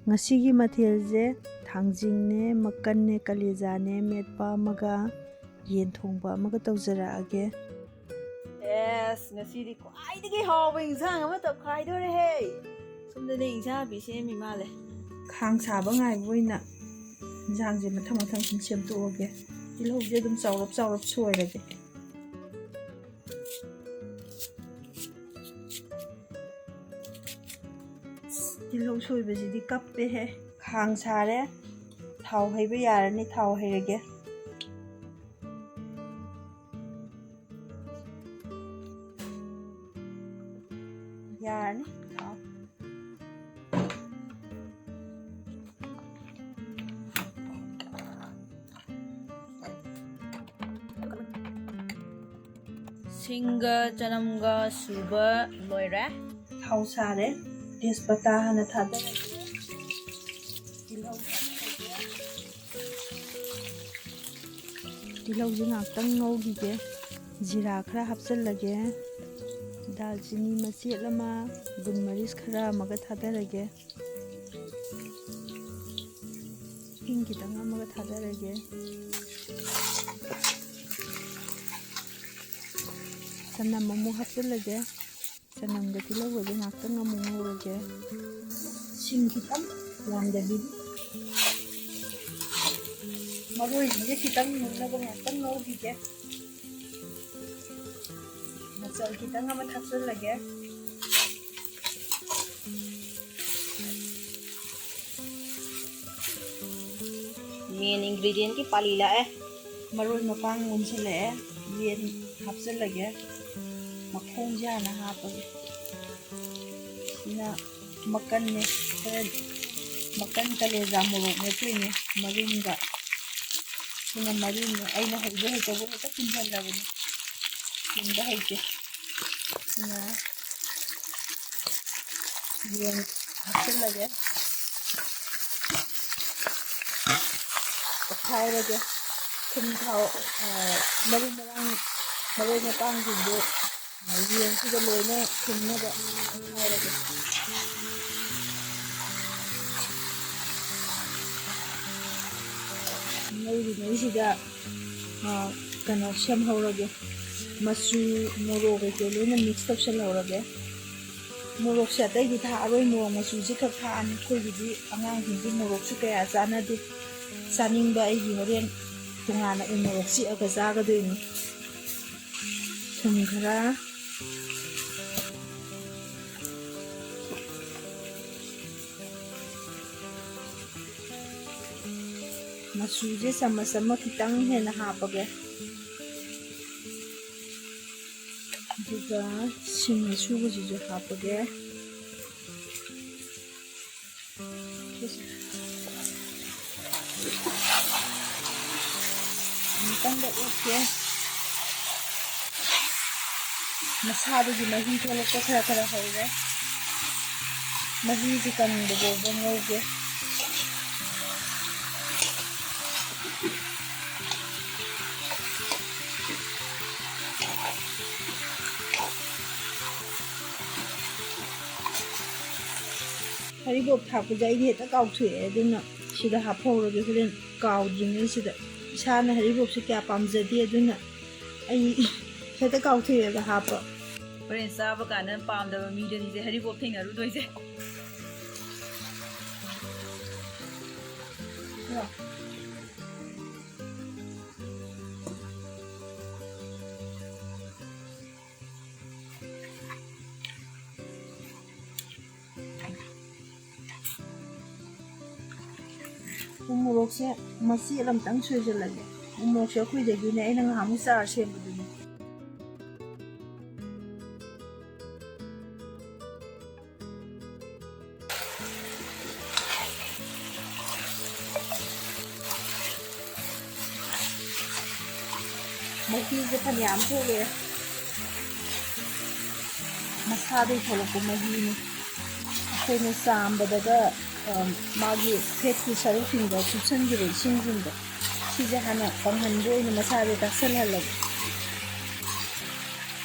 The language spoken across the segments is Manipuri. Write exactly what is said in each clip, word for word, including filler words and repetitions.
ꯉꯁꯤꯒꯤ ꯃꯊꯦꯜꯁꯦ ꯊꯥꯡꯖꯤꯡꯅꯦ, ꯃꯀꯟꯅꯦ, ꯀꯂꯦꯖꯥꯅꯦ, ꯃꯦꯠꯄ ꯑꯃꯒ ꯌꯦꯟ ꯊꯣꯡꯕ ꯑꯃꯒ ꯇꯧꯖꯔꯛꯑꯒꯦ꯫ ꯑꯦꯁ, ꯉꯁꯤꯗꯤ ꯈ꯭ꯋꯥꯏꯗꯒꯤ ꯍꯥꯎꯕ ꯏꯟꯁꯥꯡ ꯑꯃ ꯇꯧꯈꯥꯏꯗꯣꯔꯦꯍꯦ꯫ ꯁꯣꯝꯗꯅꯦ ꯏꯟꯁꯥꯡ ꯅꯥꯄꯤ ꯁꯦꯝꯃꯤ ꯃꯥꯜꯂꯦ꯫ ꯈꯥꯡ ꯁꯥꯕ ꯉꯥꯏꯕ ꯑꯣꯏꯅ ꯏꯟꯁꯥꯡꯁꯦ ꯃꯊꯪ ꯃꯊꯪ ꯁꯨꯝ ꯁꯦꯝꯗꯣꯛꯑꯒꯦ꯫ ꯇꯤꯜꯍꯧꯁꯦ ꯑꯗꯨꯝ ꯆꯥꯎꯔꯞ ꯆꯥꯎꯔꯞ ꯁꯣꯏꯔꯒꯦ꯫ ꯇꯤꯜꯍꯧ ꯁꯣꯏꯕꯁꯤꯗꯤ ꯀꯞꯄꯦꯍꯦ꯫ ꯈꯥꯡ ꯁꯥꯔꯦ, ꯊꯥꯎ ꯍꯩꯕ ꯌꯥꯔꯅꯤ, ꯊꯥꯎ ꯍꯩꯔꯒꯦ꯫ ꯌꯥꯔꯅꯤ, ꯊꯥꯎ꯫ ꯁꯤꯡꯒ ꯆꯅꯝꯒ ꯁꯨꯕ ꯂꯣꯏꯔꯦ꯫ ꯊꯥꯎ ꯁꯥꯔꯦ꯫ ꯇꯦꯖꯄꯇꯥ ꯍꯥꯟꯅ ꯊꯥꯗꯔꯒꯦ꯫ ꯇꯤꯜꯍꯧ ꯊꯥꯗꯔꯒꯦ꯫ ꯇꯤꯜꯍꯧꯁꯦ ꯉꯥꯛꯇꯪ ꯉꯧꯈꯤꯒꯦ꯫ ꯖꯤꯔꯥ ꯈꯔ ꯍꯥꯞꯆꯤꯜꯂꯒꯦ꯫ ꯗꯥꯜꯆꯤꯅꯤ ꯃꯆꯦꯠ ꯑꯃ, ꯒꯨꯜ ꯃꯔꯤꯁ ꯈꯔ ꯑꯃꯒ ꯊꯥꯗꯔꯒꯦ꯫ ꯍꯤꯡ ꯈꯤꯇꯪ ꯑꯃꯒ ꯊꯥꯗꯔꯒꯦ꯫ ꯆꯅꯝ ꯑꯃꯨꯛ ꯍꯥꯞꯆꯤꯜꯂꯒꯦ꯫ ꯆꯅꯝꯒ ꯇꯤꯜꯍꯧꯒꯁꯦ ꯉꯥꯛꯇꯪ ꯑꯃꯨꯛ ꯉꯧꯔꯒꯦ꯫ ꯁꯤꯡ ꯈꯤꯇꯪ, ꯌꯥꯝꯗꯕꯤ꯫ ꯃꯔꯣꯏꯁꯤꯡꯁꯦ ꯈꯤꯇꯪ ꯃꯨꯟꯅꯕ ꯉꯥꯛꯇꯪ ꯉꯧꯈꯤꯒꯦ꯫ ꯃꯆꯜ ꯈꯤꯇꯪ ꯑꯃ ꯊꯥꯛꯆꯤꯜꯂꯒꯦ꯫ ꯃꯦꯟ ꯏꯟꯒ꯭ꯔꯤꯗꯤꯌꯦꯟꯒꯤ ꯄꯥꯂꯤ ꯂꯥꯛꯑꯦ꯫ ꯃꯔꯣꯏ ꯃꯄꯥꯡ ꯃꯨꯟꯁꯤꯜꯂꯛꯑꯦ꯫ ꯌꯦꯟ ꯍꯥꯞꯆꯤꯜꯂꯒꯦ꯫ ꯃꯈꯣꯡꯁꯦ ꯍꯥꯟꯅ ꯍꯥꯞꯄꯒꯦ꯫ ꯁꯤꯅ ꯃꯀꯟꯅꯦ, ꯈꯔ ꯃꯀꯟ, ꯀꯂꯦꯖꯥ, ꯃꯣꯔꯣꯛ ꯃꯦꯠꯇꯣꯏꯅꯦ ꯃꯔꯤꯟꯒ꯫ ꯁꯤꯅ ꯃꯔꯤꯟꯅꯦ꯫ ꯑꯩꯅ ꯍꯩꯕ ꯍꯩꯇꯕ ꯍꯦꯛꯇ ꯄꯨꯟꯁꯤꯜꯂꯕꯅꯦ꯫ ꯄꯨꯟꯕ ꯍꯩꯇꯦ꯫ ꯁꯤꯅ ꯌꯦꯟ ꯍꯥꯞꯆꯤꯜꯂꯒꯦ꯫ ꯑꯣꯠꯈꯥꯏꯔꯒꯦ꯫ ꯊꯨꯝ, ꯊꯥꯎ, ꯑ, ꯃꯔꯨ ꯃꯔꯥꯡ, ꯃꯔꯣꯏ ꯃꯄꯥꯡꯁꯤꯡꯗꯨ, ꯑ, ꯌꯦꯟꯁꯤꯗ ꯂꯣꯏꯅ ꯊꯨꯡꯅꯕ ꯑꯣꯠꯈꯥꯏꯔꯒꯦ꯫ ꯉꯧꯔꯤꯉꯩꯁꯤꯗ, ꯑ, ꯀꯩꯅꯣ ꯁꯦꯝꯍꯧꯔꯒꯦ꯫ ꯃꯆꯨ, ꯃꯣꯔꯣꯛ ꯀꯩꯀꯩ ꯂꯣꯏꯅ mix ꯇꯧꯁꯜꯍꯧꯔꯒꯦ꯫ ꯃꯣꯔꯣꯛꯁꯦ ꯑꯇꯩꯗꯤ ꯊꯥꯛꯑꯔꯣꯏ, ꯃꯣꯔꯣꯛ ꯃꯆꯨꯁꯦ ꯈꯛ ꯊꯥꯛꯑꯅꯤ꯫ ꯑꯩꯈꯣꯏꯒꯤꯗꯤ ꯑꯉꯥꯡꯁꯤꯡꯁꯦ ꯃꯣꯔꯣꯛꯁꯨ ꯀꯌꯥ ꯆꯥꯅꯗꯦ꯫ ꯆꯥꯅꯤꯡꯕ ꯑꯩꯒꯤ ꯍꯣꯔꯦꯟ ꯇꯣꯉꯥꯟꯅ ꯎ ꯃꯣꯔꯣꯛ ꯆꯤꯛꯑꯒ ꯆꯥꯒꯗꯣꯏꯅꯤ꯫ ꯊꯨꯝ ꯈꯔ꯫ ꯃꯆꯨꯁꯦ ꯆꯥꯃꯁ ꯑꯃ ꯈꯤꯇꯪ ꯍꯦꯟꯅ ꯍꯥꯞꯄꯒꯦ꯫ ꯑꯗꯨꯒ ꯁꯤꯡ ꯑꯁꯨꯕꯁꯤꯁꯨ ꯍꯥꯞꯄꯒꯦ꯫ ꯑꯃꯨꯛꯇꯪꯒ ꯑꯣꯠꯀꯦ꯫ ꯃꯁꯥꯗꯒꯤ ꯃꯍꯤ ꯊꯣꯛꯂꯛꯄ ꯈꯔ ꯈꯔ ꯍꯧꯔꯦ꯫ ꯃꯍꯤꯁꯤ ꯀꯪꯕ ꯐꯥꯎꯕ ꯉꯧꯒꯦ꯫ ꯍꯔꯤꯕꯣꯞ ꯊꯥꯛꯄꯁꯦ ꯑꯩꯗꯤ ꯍꯦꯛꯇ ꯀꯥꯎꯊꯣꯛꯑꯦ, ꯑꯗꯨꯅ ꯁꯤꯗ ꯍꯥꯞꯍꯧꯔꯒꯦ ꯍꯣꯔꯦꯟ ꯀꯥꯎꯗ꯭ꯔꯤꯉꯩꯁꯤꯗ꯫ ꯏꯁꯥꯅ ꯍꯔꯤꯕꯣꯞꯁꯦ ꯀꯌꯥ ꯄꯥꯝꯖꯗꯦ, ꯑꯗꯨꯅ ꯑꯩ ꯍꯦꯛꯇ ꯀꯥꯎꯊꯣꯛꯑꯦꯕ ꯍꯥꯞꯄ꯫ ꯍꯣꯔꯦꯟ ꯆꯥꯕ ꯀꯥꯟꯗ ꯄꯥꯝꯗꯕ ꯃꯤꯗꯅꯤꯁꯦ ꯍꯔꯤꯕꯣꯞ ꯊꯦꯡꯅꯔꯨꯗꯣꯏꯁꯦ꯫ ꯎ ꯃꯣꯔꯣꯛꯁꯦ ꯃꯆꯦꯠ ꯑꯃꯇꯪ ꯁꯣꯏꯖꯜꯂꯒꯦ꯫ ꯎ ꯃꯣꯔꯣꯛꯁꯦ ꯑꯩꯈꯣꯏꯗꯒꯤꯅꯦ, ꯑꯩꯅ ꯉꯍꯥꯟꯃꯨꯛ ꯆꯥꯔ ꯁꯦꯝꯕꯗꯨꯅꯦ꯫ ꯃꯍꯤꯁꯦ ꯐꯅꯌꯥꯝ ꯊꯣꯛꯂꯛꯑꯦ꯫ ꯃꯁꯥꯗꯒꯤ ꯊꯣꯛꯂꯛꯄ ꯃꯍꯤꯅꯤ꯫ ꯑꯩꯈꯣꯏꯅ ꯆꯥꯝꯕꯗꯒ, ꯑ, ꯃꯥꯒꯤ ꯐꯦꯠꯀꯤ ꯁꯔꯨꯛꯁꯤꯡꯗꯣ ꯆꯨꯞꯁꯤꯟꯈꯤꯕ ꯏꯁꯤꯡꯁꯤꯡꯗꯣ, ꯁꯤꯁꯦ ꯍꯥꯟꯅ ꯀꯪꯍꯟꯕ ꯑꯣꯏꯅ ꯃꯁꯥꯁꯦ ꯇꯥꯁꯜꯍꯜꯂꯒꯦ꯫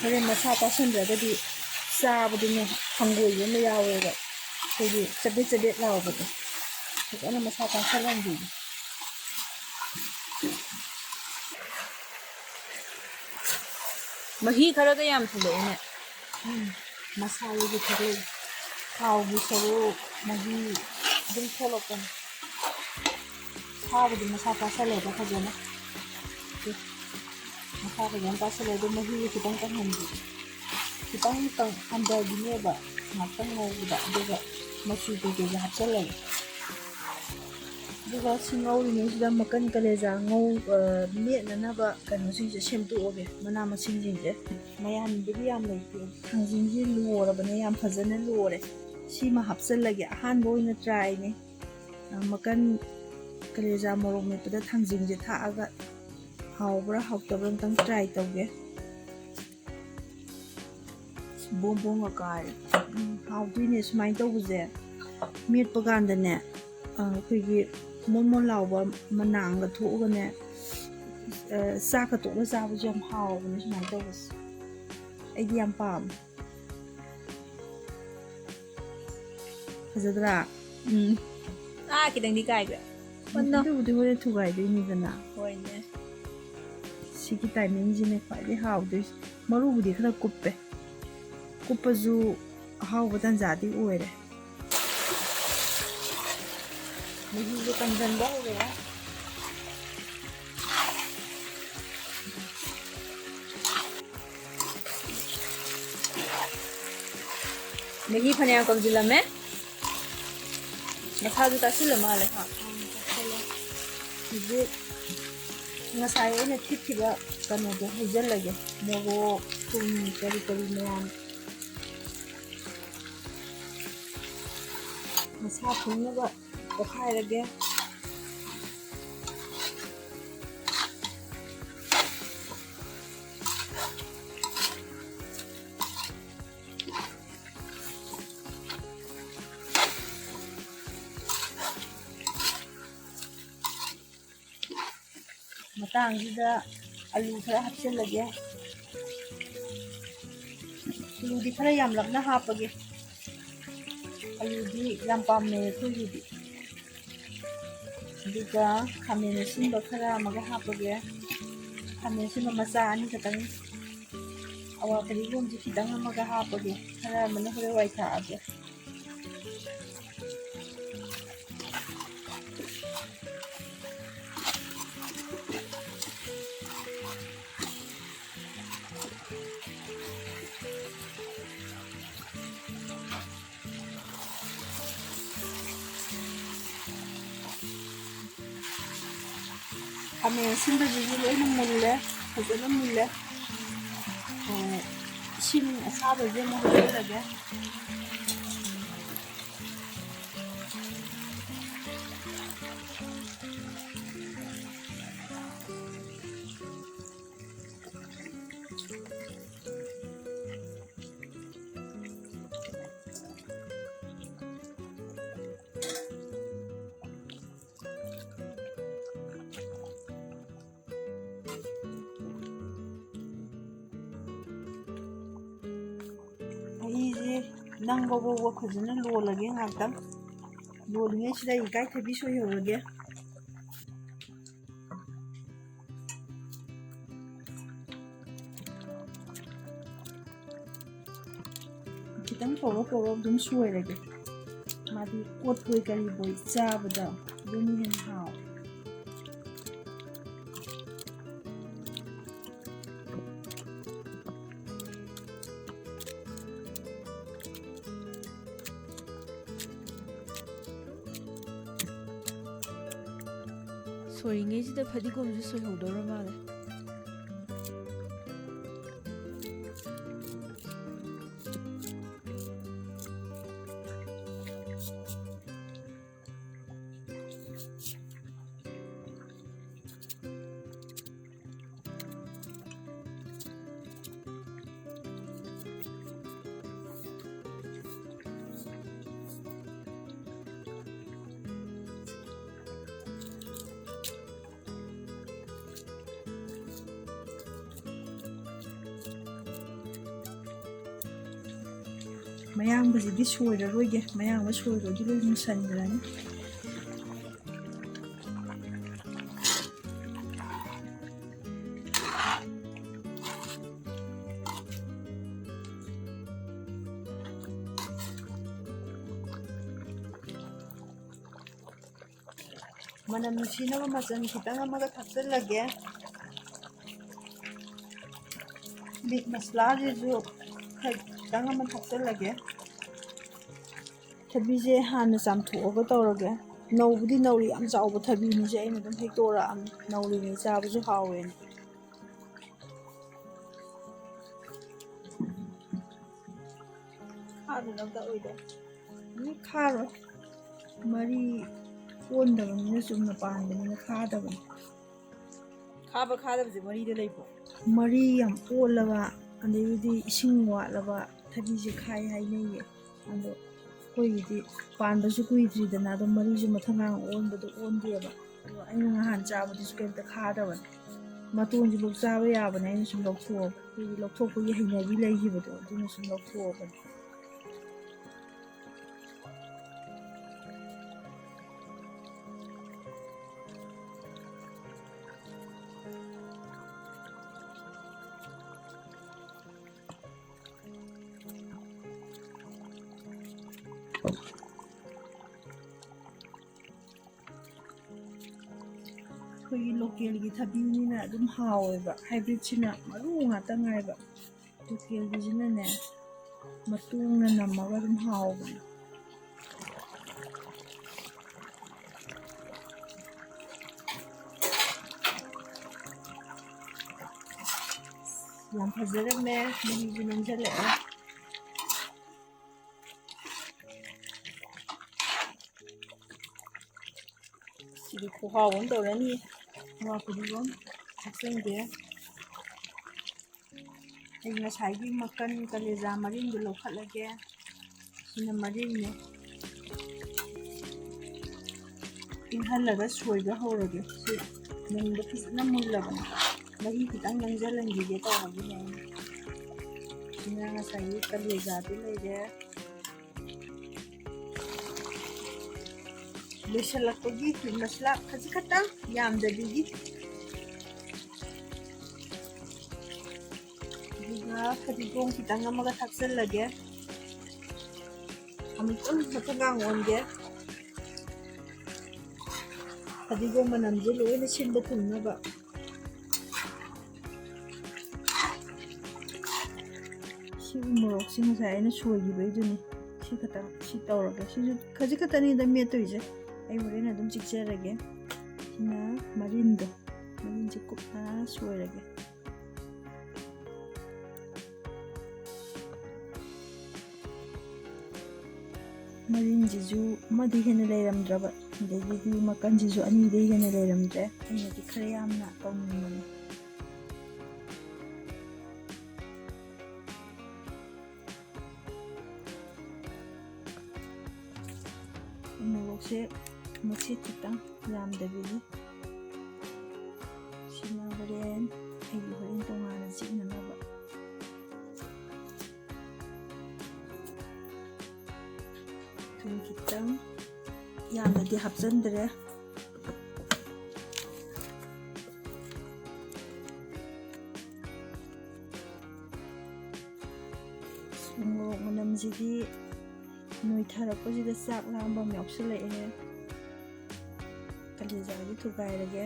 ꯍꯣꯔꯦꯟ ꯃꯁꯥ ꯇꯥꯁꯟꯗ꯭ꯔꯒꯗꯤ ꯆꯥꯕꯗꯨꯅꯦ ꯍꯪꯒꯣꯏꯕ ꯑꯃ ꯌꯥꯎꯋꯦꯕ꯫ ꯑꯩꯈꯣꯏꯒꯤ ꯆꯕꯦꯠ ꯆꯕꯦꯠ ꯂꯥꯎꯕꯗꯣ꯫ ꯐꯖꯅ ꯃꯁꯥ ꯇꯥꯁꯜꯍꯟꯕꯤꯒꯦ꯫ ꯃꯍꯤ ꯈꯔꯒ ꯌꯥꯝ ꯊꯣꯛꯂꯛꯑꯦꯅꯦ꯫ ꯎꯝ, ꯃꯁꯥꯗꯒꯤ ꯊꯣꯛꯂꯛꯏ꯫ ꯊꯥꯎꯒꯤ ꯁꯔꯨꯛ ꯃꯍꯤ ꯑꯗꯨꯝ ꯊꯣꯛꯂꯛꯄꯅꯤ꯫ ꯁꯥꯕꯗꯤ ꯃꯁꯥ ꯇꯥꯁꯜꯂꯦꯕ ꯐꯖꯅ꯫ ꯃꯁꯥ ꯐꯖꯅ ꯇꯥꯁꯜꯂꯦ꯫ ꯑꯗꯣ ꯃꯍꯤꯁꯦ ꯈꯤꯇꯪ ꯀꯪꯍꯟꯕꯤ꯫ ꯈꯤꯇꯪ ꯀꯪ-, ꯍꯟꯊꯈꯤꯅꯦꯕ ꯉꯥꯛꯇꯪ ꯉꯧꯕꯗ꯫ ꯑꯗꯨꯒ ꯃꯆꯨ ꯀꯩꯀꯩꯁꯦ ꯍꯥꯞꯆꯜꯂꯒꯦ꯫ ꯑꯗꯨꯒ ꯁꯤ ꯉꯧꯔꯤꯉꯩꯁꯤꯗ ꯃꯀꯟ ꯀꯂꯦꯖꯥ ꯉꯧ-, ꯑ, ꯃꯦꯠꯅꯅꯕ ꯀꯩꯅꯣꯁꯤꯡꯁꯦ ꯁꯦꯝꯗꯣꯛꯑꯒꯦ, ꯃꯅꯥ ꯃꯁꯤꯡꯁꯤꯡꯁꯦ꯫ ꯃꯌꯥꯝꯗꯨꯗꯤ ꯌꯥꯝ ꯂꯩꯇꯦ꯫ ꯊꯥꯡꯖꯤꯡꯁꯤ ꯂꯣꯔꯕꯅꯦ, ꯌꯥꯝ ꯐꯖꯅ ꯂꯣꯔꯦ꯫ ꯁꯤꯃ ꯍꯥꯞꯆꯜꯂꯒꯦ, ꯑꯍꯥꯟꯕ ꯑꯣꯏꯅ try ꯅꯦ꯫ ꯑ, ꯃꯀꯟ ꯀꯂꯦꯖꯥ ꯃꯣꯔꯣꯛ ꯃꯦꯠꯄꯗ ꯊꯥꯡꯖꯤꯡꯁꯦ ꯊꯥꯛꯑꯒ ꯍꯥꯎꯕ꯭ꯔꯥ ꯍꯥꯎꯇꯕ꯭ꯔꯥ ꯑꯝꯇꯪ try ꯇꯧꯒꯦ꯫ ꯕꯣꯝ ꯕꯣꯝꯒ ꯀꯥꯏꯔꯦ꯫ ꯎꯝ, ꯍꯥꯎꯗꯣꯏꯅꯦ ꯁꯨꯃꯥꯏꯅ ꯇꯧꯕꯁꯦ꯫ ꯃꯦꯠꯄ ꯀꯥꯟꯗꯅꯦ, ꯑ, ꯑꯩꯈꯣꯏꯒꯤ ꯃꯣꯟ ꯃꯣꯟ ꯂꯥꯎꯕ ꯃꯅꯥꯡꯒ ꯊꯣꯛꯑꯒꯅꯦ, ꯑ, ꯆꯥꯛꯀ ꯇꯣꯠꯂ ꯆꯥꯕꯁꯨ ꯌꯥꯝ ꯍꯥꯎꯕꯅꯦ ꯁꯨꯃꯥꯏꯅ ꯇꯧꯕꯁꯦ꯫ ꯑꯩꯗꯤ ꯌꯥꯝ ꯄꯥꯝꯃꯦ꯫ ꯐꯖꯗ꯭ꯔꯥ? ꯎꯝ꯫ ꯑꯥ, ꯈꯤꯇꯪꯗꯤ ꯀꯥꯏꯈ꯭ꯔꯦ꯫ ꯃꯟꯅꯣ꯫ ꯑꯗꯨꯕꯨꯗꯤ ꯍꯣꯔꯦꯟ ꯊꯨꯒꯥꯏꯗꯣꯏꯅꯤꯗꯅ꯫ ꯍꯣꯏꯅꯦ꯫ ꯁꯤꯒꯤ timing ꯁꯤꯅꯦ ꯈ꯭ꯋꯥꯏꯗꯩ ꯍꯥꯎꯗꯣꯏꯁꯦ꯫ ꯃꯔꯨꯕꯨꯗꯤ ꯈꯔ ꯀꯨꯞꯄꯦ꯫ ꯀꯨꯞꯄꯁꯨ ꯑꯍꯥꯎꯕ ꯇꯟꯖꯥꯗꯤ ꯑꯣꯏꯔꯦ꯫ ꯃꯍꯤꯁꯦ ꯀꯪꯁꯤꯟꯕ ꯍꯧꯔꯦ꯫ ꯃꯍꯤ ꯐꯅꯌꯥꯝ ꯀꯪꯁꯤꯜꯂꯝꯃꯦ꯫ ꯃꯁꯥꯁꯨ ꯇꯥꯁꯤꯜꯂ ꯃꯥꯜꯂꯦ, ꯍꯥ? ꯎꯝ, ꯇꯥꯁꯤꯜꯂꯦ꯫ ꯍꯧꯖꯤꯛ ꯉꯁꯥꯏ ꯑꯩꯅ ꯊꯤꯠꯈꯤꯕ ꯀꯩꯅꯣꯗꯣ ꯍꯩꯖꯤꯜꯂꯒꯦ꯫ ꯃꯣꯔꯣꯛ, ꯊꯨꯝ, ꯀꯔꯤ ꯀꯔꯤ ꯃꯌꯥꯝ꯫ ꯃꯁꯥ ꯊꯨꯡꯅꯕ ꯑꯣꯠꯈꯥꯏꯔꯒꯦ꯫ ꯃꯇꯥꯡꯁꯤꯗ ꯑꯂꯨ ꯈꯔ ꯍꯥꯞꯆꯤꯜꯂꯒꯦ꯫ ꯑꯂꯨꯗꯤ ꯈꯔ ꯌꯥꯝꯂꯞꯅ ꯍꯥꯞꯄꯒꯦ꯫ ꯑꯂꯨꯗꯤ ꯌꯥꯝ ꯄꯥꯝꯅꯩ ꯑꯩꯈꯣꯏꯒꯤꯗꯤ꯫ ꯑꯗꯨꯒ ꯈꯥꯃꯦꯟ ꯑꯁꯤꯟꯕ ꯈꯔ ꯑꯃꯒ ꯍꯥꯞꯄꯒꯦ꯫ ꯈꯥꯃꯦꯟ ꯑꯁꯤꯟꯕ ꯃꯆꯥ ꯑꯅꯤꯈꯛꯇꯪ꯫ ꯑꯋꯥ ꯐꯗꯤꯒꯣꯝꯁꯦ ꯈꯤꯇꯪ ꯑꯃꯒ ꯍꯥꯞꯄꯒꯦ, ꯈꯔ ꯑꯃꯅ ꯍꯣꯔꯦꯟ ꯋꯥꯏ ꯊꯥꯛꯑꯒꯦ꯫ ꯈꯥꯃꯦꯟ ꯑꯁꯤꯟꯕꯁꯤꯁꯨ ꯂꯣꯏꯅ ꯃꯨꯜꯂꯦ, ꯐꯖꯅ ꯃꯨꯜꯂꯦ꯫ ꯑ, ꯏꯁꯤꯡ ꯑꯁꯥꯕꯁꯦ ꯑꯃꯨꯛ ꯍꯩꯖꯤꯜꯂꯒꯦ꯫ ꯃꯍꯤꯁꯦ ꯅꯪꯕ ꯐꯥꯎꯕ ꯐꯖꯅ ꯂꯣꯜꯂꯒꯦ ꯉꯥꯛꯇꯪ꯫ ꯂꯣꯜꯂꯤꯉꯩꯁꯤꯗ ꯑꯩ ꯏꯀꯥꯏꯊꯕꯤ ꯁꯣꯏꯍꯧꯔꯒꯦ꯫ ꯈꯤꯇꯪ ꯄꯧꯔꯞ ꯄꯧꯔꯞ ꯑꯗꯨꯝ ꯁꯣꯏꯔꯒꯦ꯫ ꯃꯥꯗꯤ ꯀꯣꯠꯄꯣꯏ ꯀꯔꯤꯕꯣꯏ ꯆꯥꯕꯗ ꯑꯗꯨꯝ ꯍꯦꯟꯅ ꯍꯥꯎꯋꯦ꯫ ꯁꯣꯏꯔꯤꯉꯩꯁꯤꯗ ꯐꯗꯤꯒꯣꯝꯁꯨ ꯁꯣꯏꯍꯧꯗꯧꯔ ꯃꯥꯜꯂꯦ꯫ ꯃꯌꯥꯡꯕꯁꯤꯗꯤ ꯁꯣꯏꯔꯔꯣꯏꯒꯦ, ꯃꯌꯥꯡꯕ ꯁꯣꯏꯔꯗꯤ ꯂꯣꯏ ꯃꯨꯁꯟꯈ꯭ꯔꯅꯤ꯫ ꯃꯅꯝ ꯅꯨꯡꯁꯤꯅꯕ ꯃꯆꯜ ꯈꯤꯇꯪ ꯑꯃꯒ ꯊꯥꯛꯆꯜꯂꯒꯦ꯫ ꯃꯤꯠ ꯃꯁꯂꯥꯁꯤꯁꯨ ꯈꯤꯇꯪ ꯑꯃ ꯊꯥꯛꯆꯜꯂꯒꯦ꯫ ꯊꯕꯤꯁꯦ ꯍꯥꯟꯅ ꯆꯥꯝꯊꯣꯛꯑꯒ ꯇꯧꯔꯒꯦ꯫ ꯅꯧꯕꯨꯗꯤ ꯅꯧꯔꯤ, ꯌꯥꯝ ꯆꯥꯎꯕ ꯊꯕꯤꯅꯤꯁꯦ, ꯑꯩꯅ ꯑꯗꯨꯝ ꯍꯦꯛꯇꯣꯔꯛꯑꯕꯅꯤ, ꯅꯧꯔꯤꯉꯩ ꯆꯥꯕꯁꯨ ꯍꯥꯎꯋꯦꯅ꯫ ꯈꯥꯗꯅꯕ ꯑꯣꯏꯗꯦ꯫ ꯎꯝ, ꯈꯥꯔꯣꯏ꯫ ꯃꯔꯤ ꯑꯣꯟꯗꯕꯅꯤꯅ, ꯆꯨꯝꯅ ꯄꯥꯟꯕꯅꯤꯅ ꯈꯥꯗꯕꯅꯤ꯫ ꯈꯥꯕ ꯈꯥꯗꯕꯁꯦ ꯃꯔꯤꯗ ꯂꯩꯕ꯭ꯔꯣ? ꯃꯔꯤ ꯌꯥꯝ ꯑꯣꯜꯂꯕ, ꯑꯗꯩꯗꯤ ꯏꯁꯤꯡ ꯋꯥꯠꯂꯕ ꯊꯕꯤꯁꯦ ꯈꯥꯏ ꯍꯥꯏꯅꯩꯌꯦ꯫ ꯑꯗꯣ ꯑꯩꯈꯣꯏꯒꯤꯗꯤ ꯄꯥꯟꯕꯁꯨ ꯀꯨꯏꯗ꯭ꯔꯤꯗꯅ, ꯑꯗꯣ ꯃꯔꯤꯁꯨ ꯃꯊꯪ ꯃꯔꯥꯡ ꯑꯣꯟꯕꯗꯣ ꯑꯣꯟꯗꯦꯕ꯫ ꯑꯗꯣ ꯑꯩꯅ ꯅꯍꯥꯟ ꯆꯥꯕꯗꯨꯁꯨ ꯀꯩꯝꯇ ꯈꯥꯗꯕꯅꯦ꯫ ꯃꯇꯣꯟꯁꯤꯐꯥꯎ ꯆꯥꯕ ꯌꯥꯕꯅꯦ, ꯑꯩꯅ ꯁꯨꯝ ꯂꯧꯊꯣꯛꯑꯕ꯫ ꯑꯩꯈꯣꯏꯒꯤ ꯂꯧꯊꯣꯛꯄꯒꯤ ꯍꯩꯅꯕꯤ ꯂꯩꯈꯤꯕꯗꯣ, ꯑꯗꯨꯅ ꯁꯨꯝ ꯂꯧꯊꯣꯛꯑꯕꯅꯦ꯫ ꯑꯩꯈꯣꯏꯒꯤ ꯂꯣꯀꯦꯜꯒꯤ ꯊꯕꯤꯅꯤꯅ ꯑꯗꯨꯝ ꯍꯥꯎꯋꯦꯕ, ꯍꯥꯏꯕ꯭ꯔꯤꯠꯁꯤꯅ ꯃꯔꯨ ꯉꯥꯛꯇ ꯉꯥꯏꯕ꯫ ꯂꯣꯀꯦꯜꯒꯤꯁꯤꯅꯅꯦ, ꯃꯇꯣꯡꯅ ꯅꯝꯃꯒ ꯑꯗꯨꯝ ꯍꯥꯎꯕꯅꯦ꯫ ꯌꯥꯝ ꯐꯖꯔꯝꯃꯦ, ꯃꯍꯤꯁꯨ ꯅꯪꯁꯤꯜꯂꯛꯑꯦ꯫ ꯁꯤꯗꯤ ꯈꯨꯍꯥꯎ ꯑꯃ ꯇꯧꯔꯅꯤ꯫ ꯉꯥ ꯐꯗꯤꯒꯣꯝ ꯊꯥꯛꯆꯟꯒꯦ꯫ ꯑꯩ ꯉꯁꯥꯏꯒꯤ ꯃꯀꯟ ꯀꯂꯦꯖꯥ ꯃꯔꯤꯟꯗꯣ ꯂꯧꯈꯠꯂꯒꯦ꯫ ꯁꯤꯅ ꯃꯔꯤꯟꯅꯦ꯫ ꯏꯪꯍꯜꯂꯒ ꯁꯣꯏꯕ ꯍꯧꯔꯒꯦ꯫ ꯁꯤ ꯃꯨꯟꯕ ꯐꯖꯅ ꯃꯨꯜꯂꯕꯅꯦ꯫ ꯃꯍꯤ ꯈꯤꯇꯪ ꯅꯪꯁꯤꯜꯍꯟꯈꯤꯒꯦ ꯇꯧꯕꯒꯤꯅꯦ꯫ ꯁꯤꯅ ꯉꯁꯥꯏꯒꯤ ꯀꯂꯦꯖꯥꯗꯨ ꯂꯩꯔꯦ꯫ ꯂꯣꯏꯁꯤꯜꯂꯛꯄꯒꯤ ꯃꯁꯂꯥ ꯈꯖꯤꯛ ꯈꯛꯇꯪ, ꯌꯥꯝꯗꯕꯤꯒꯤ꯫ ꯑꯗꯨꯒ ꯐꯗꯤꯒꯣꯝ ꯈꯤꯇꯪ ꯑꯃꯒ ꯊꯥꯛꯆꯜꯂꯒꯦ꯫ ꯑꯃꯨꯛꯇꯪ ꯃꯊꯛ ꯉꯥꯡ ꯑꯣꯟꯒꯦ꯫ ꯐꯗꯤꯒꯣꯝ ꯃꯅꯝꯁꯦ ꯂꯣꯏꯅ ꯁꯤꯟꯕ ꯊꯨꯡꯅꯕ꯫ ꯁꯤ ꯎ ꯃꯣꯔꯣꯛꯁꯤ ꯉꯁꯥꯏ ꯑꯩꯅ ꯁꯣꯏꯈꯤꯕꯩꯗꯨꯅꯤ꯫ ꯁꯤ ꯈꯛꯇꯪ ꯁꯤ ꯇꯧꯔꯒꯦ꯫ ꯁꯤꯁꯨ ꯈꯖꯤꯛ ꯈꯛꯇꯅꯤꯗ ꯃꯦꯠꯇꯣꯏꯁꯦ꯫ ꯑꯩ ꯍꯣꯔꯦꯟ ꯑꯗꯨꯝ ꯆꯤꯛꯆꯔꯒꯦ꯫ ꯁꯤꯅ ꯃꯔꯤꯟꯗꯣ, ꯃꯔꯤꯟꯁꯦ ꯀꯨꯞꯅ ꯁꯣꯏꯔꯒꯦ꯫ ꯃꯔꯤꯟꯁꯤꯁꯨ ꯑꯃꯗꯤ ꯍꯦꯟꯅ ꯂꯩꯔꯝꯗ꯭ꯔꯕ, ꯑꯗꯒꯤꯗꯤ ꯃꯀꯟꯁꯤꯁꯨ ꯑꯅꯤꯗꯩ ꯍꯦꯟꯅ ꯂꯩꯔꯝꯗ꯭ꯔꯦ꯫ ꯑꯩꯅꯗꯤ ꯈꯔ ꯌꯥꯝꯅ ꯇꯧꯅꯤꯡꯕꯅꯤ꯫ ꯃꯣꯔꯣꯛꯁꯦ ꯃꯆꯦꯠ ꯈꯤꯇꯪ, ꯌꯥꯝꯗꯕꯤꯒꯤ꯫ ꯁꯤꯅ ꯍꯣꯔꯦꯟ ꯑꯩꯒꯤ ꯍꯣꯔꯦꯟ ꯇꯣꯉꯥꯟꯅ ꯆꯤꯛꯅꯅꯕ꯫ ꯊꯨꯝ ꯈꯤꯇꯪ, ꯌꯥꯝꯅꯗꯤ ꯍꯥꯞꯆꯤꯟꯗ꯭ꯔꯦ꯫ ꯎ ꯃꯣꯔꯣꯛ ꯃꯅꯝꯁꯤꯗꯤ ꯅꯣꯏꯊꯔꯛꯄꯁꯤꯗ ꯆꯥꯛ ꯂꯥꯝꯕ ꯑꯃ ꯌꯥꯎꯁꯤꯜꯂꯛꯑꯦ꯫ ꯀꯂꯦꯖꯥꯁꯤ ꯊꯨꯒꯥꯏꯔꯒꯦ꯫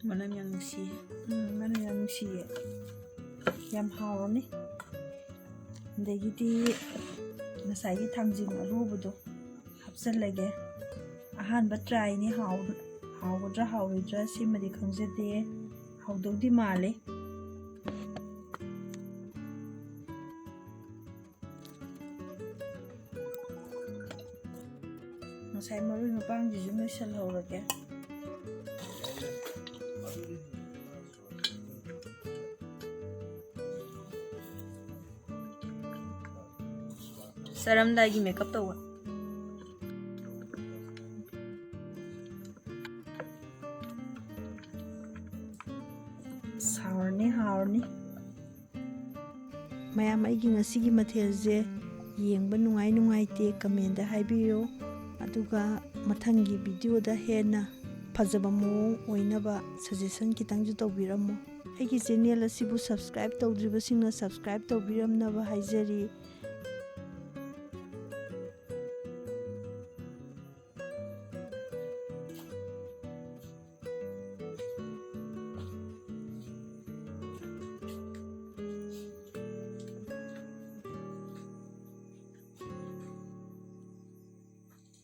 ꯃꯅꯝ ꯌꯥꯝ ꯅꯨꯡꯁꯤꯌꯦ꯫ ꯎꯝ, ꯃꯅꯝ ꯌꯥꯝ ꯅꯨꯡꯁꯤꯌꯦ꯫ ꯌꯥꯝ ꯍꯥꯎꯔꯅꯤ꯫ ꯑꯗꯒꯤꯗꯤ ꯉꯁꯥꯏꯒꯤ ꯊꯥꯡꯖꯤꯡ ꯑꯔꯣꯕꯗꯣ ꯍꯥꯞꯆꯜꯂꯒꯦ꯫ ꯑꯍꯥꯟꯕ ꯇ꯭ꯔꯥꯏꯅꯤ꯫ ꯍꯥꯎ-, ꯍꯥꯎꯒꯗ꯭ꯔꯥ ꯍꯥꯎꯔꯣꯏꯗ꯭ꯔꯥ ꯁꯤꯃꯗꯤ ꯈꯪꯖꯗꯦ꯫ ꯍꯥꯎꯗꯧꯗꯤ ꯃꯥꯜꯂꯦ꯫ ꯉꯁꯥꯏ ꯃꯔꯣꯏ ꯃꯄꯥꯡꯁꯤꯁꯨ ꯅꯣꯏꯁꯜꯍꯧꯔꯒꯦ꯫ ꯆꯥꯔꯝꯗꯥꯏꯒꯤ ꯃꯦꯀꯞ ꯇꯧꯕ꯫ ꯍꯥꯎꯔꯅꯤ, ꯍꯥꯎꯔꯅꯤ꯫ ꯃꯌꯥꯝ, ꯑꯩꯒꯤ ꯉꯁꯤꯒꯤ ꯃꯊꯦꯜꯁꯦ ꯌꯦꯡꯕ ꯅꯨꯡꯉꯥꯏ ꯅꯨꯡꯉꯥꯏꯇꯦ comment ꯍꯥꯏꯕꯤꯌꯨ꯫ ꯑꯗꯨꯒ ꯃꯊꯪꯒꯤ video ꯗ ꯍꯦꯟꯅ ꯐꯖꯕ ꯃꯑꯣꯡ ꯑꯣꯏꯅꯕ suggestion ꯈꯤꯇꯪꯁꯨ ꯇꯧꯕꯤꯔꯝꯃꯣ꯫ ꯑꯩꯒꯤ channel ꯑꯁꯤꯕꯨ subscribe ꯇꯧꯗ꯭ꯔꯤꯕꯁꯤꯡꯅ subscribe ꯇꯧꯕꯤꯔꯝꯅꯕ ꯍꯥꯏꯖꯔꯤ꯫